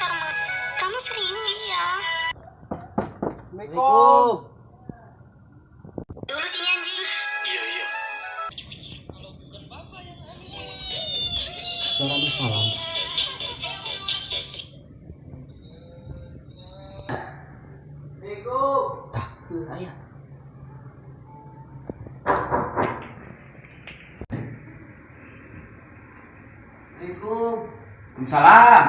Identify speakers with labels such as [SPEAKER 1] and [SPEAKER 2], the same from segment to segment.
[SPEAKER 1] kasar mah. Kamu serius? Iya.
[SPEAKER 2] Assalamualaikum.
[SPEAKER 1] Dulu sini anjing.
[SPEAKER 3] Iya.
[SPEAKER 2] Salam salam.
[SPEAKER 4] Assalamualaikum.
[SPEAKER 2] Tah, heuh aya.
[SPEAKER 4] Assalamualaikum.
[SPEAKER 5] Waalaikumsalam.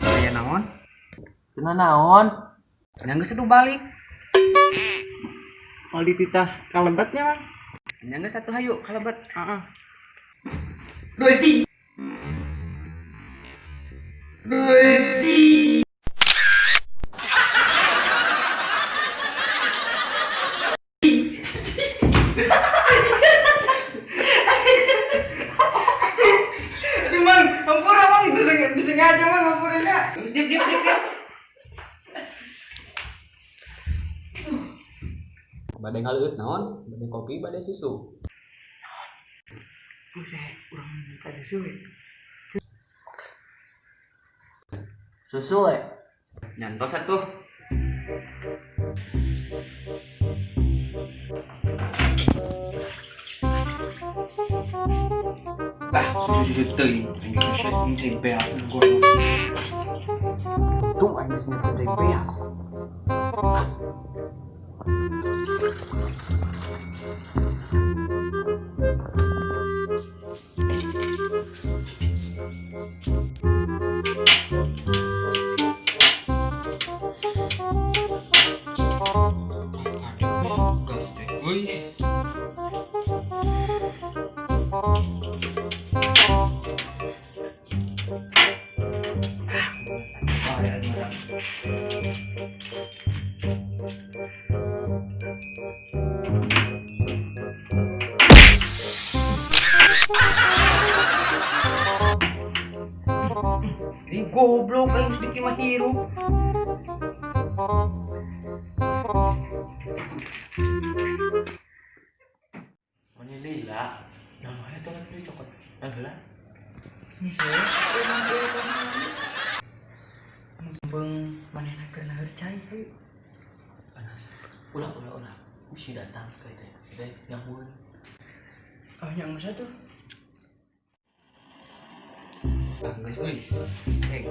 [SPEAKER 5] Aya naon?
[SPEAKER 4] Cenah naon?
[SPEAKER 5] Nya geus atuh balik.
[SPEAKER 6] Kalau dititah kalebetnya, Mang.
[SPEAKER 5] Nya geus atuh hayu kalebet.
[SPEAKER 6] Heeh.
[SPEAKER 5] Duci. Duci.
[SPEAKER 6] Aduh, Mang, ampura, Mang, itu disengaja, Mang, ampura nya.
[SPEAKER 5] Geus diep diep diep diep.
[SPEAKER 2] Bade ngaleueut naon? Bade kopi, bade susu.
[SPEAKER 6] Buset, urang minta susu we.
[SPEAKER 4] Susu we.
[SPEAKER 5] Nyantos atuh.
[SPEAKER 6] Bah, susu susu teuing. Anjing saya ini saya beas gua.
[SPEAKER 2] Tuh aing geus nyetel cai beas.
[SPEAKER 6] Gas teh. Euy. Ah, ya, gimana? Ini goblok aing sedikit mah hirup.
[SPEAKER 4] Mani lila. Namanya tuh lagi cokot. Yang heula.
[SPEAKER 6] Ini saya emang dia kan. Mumpung manehna keur naheur cai hayu.
[SPEAKER 4] Panas. Ulah ulah ulah. Bisi datang ka teh. Teh nyahueun.
[SPEAKER 6] Oh, yang geus atuh.
[SPEAKER 5] Ah, geus euy. Hei.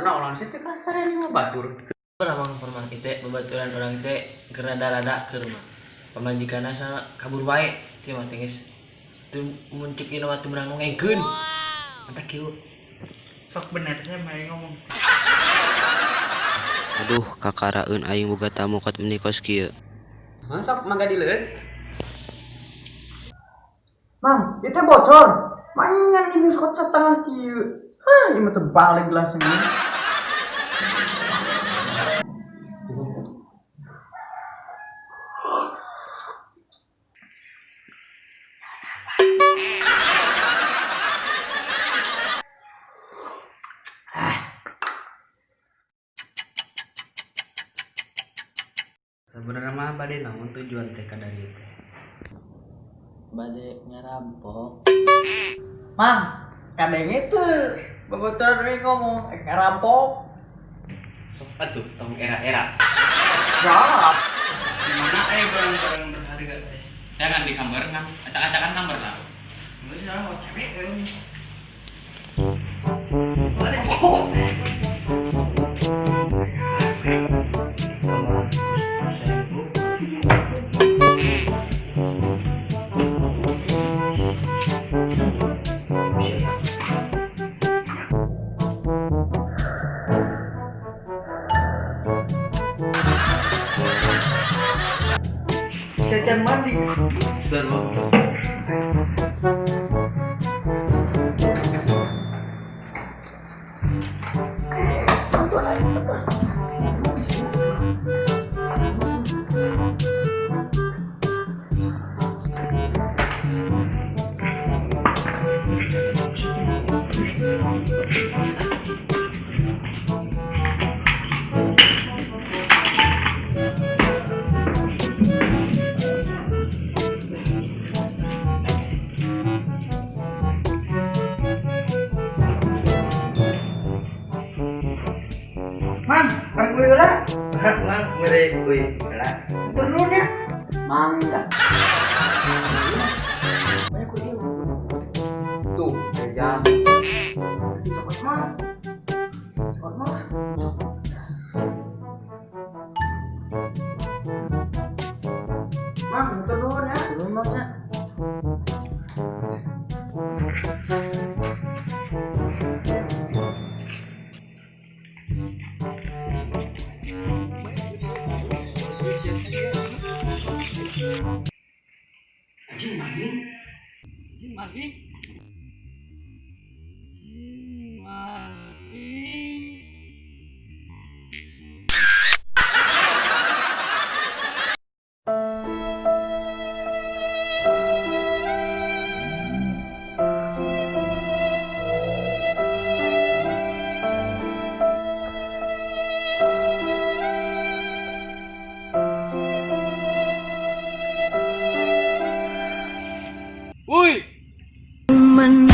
[SPEAKER 5] Nah, orang sih teh kasar lima batur.
[SPEAKER 4] Urang pernah teh babaturan urang teh keur rada-rada ke rumah. Pamajikanna sana kabur wae teh mah teh geus teu mun ceuk ieu mah teu meunang nongengkeun. Mantap kieu.
[SPEAKER 6] Sok benernya mah ngomong.
[SPEAKER 7] Aduh, kakaraeun aing boga tamu kot meuni kos kieu.
[SPEAKER 5] Heuh, sok mangga dileueut.
[SPEAKER 8] Mang, itu bocor. Mainan ini kot setengah kieu. Hah, ieu mah terbalik lah sini.
[SPEAKER 5] Sebenarnya mah bade naon tujuan teh ka dari teh.
[SPEAKER 4] Bade ngarampok.
[SPEAKER 8] Mang, kadang itu babaturan we ngomong ngerampok.
[SPEAKER 5] Sok atuh tong era-era.
[SPEAKER 8] Siap.
[SPEAKER 6] Di mana aya barang-barang berharga teh?
[SPEAKER 5] Jangan di kamar kan, acak-acakan kamar lah.
[SPEAKER 6] Geus lah OTW euy.
[SPEAKER 8] Secan mandi.
[SPEAKER 6] Mang, rek uy heula.
[SPEAKER 8] Mang, mere uy heula.
[SPEAKER 6] Atur nuhun ya.
[SPEAKER 2] Mangga.
[SPEAKER 6] Banyak uy ieu.
[SPEAKER 2] Tuh, jajan.
[SPEAKER 6] Dicokot mah. Cokot mah. Mang, atur nuhun ya.
[SPEAKER 8] Nuhun Mang nya.
[SPEAKER 4] Anjing maling. Anjing maling. Maling. Woi.
[SPEAKER 6] Men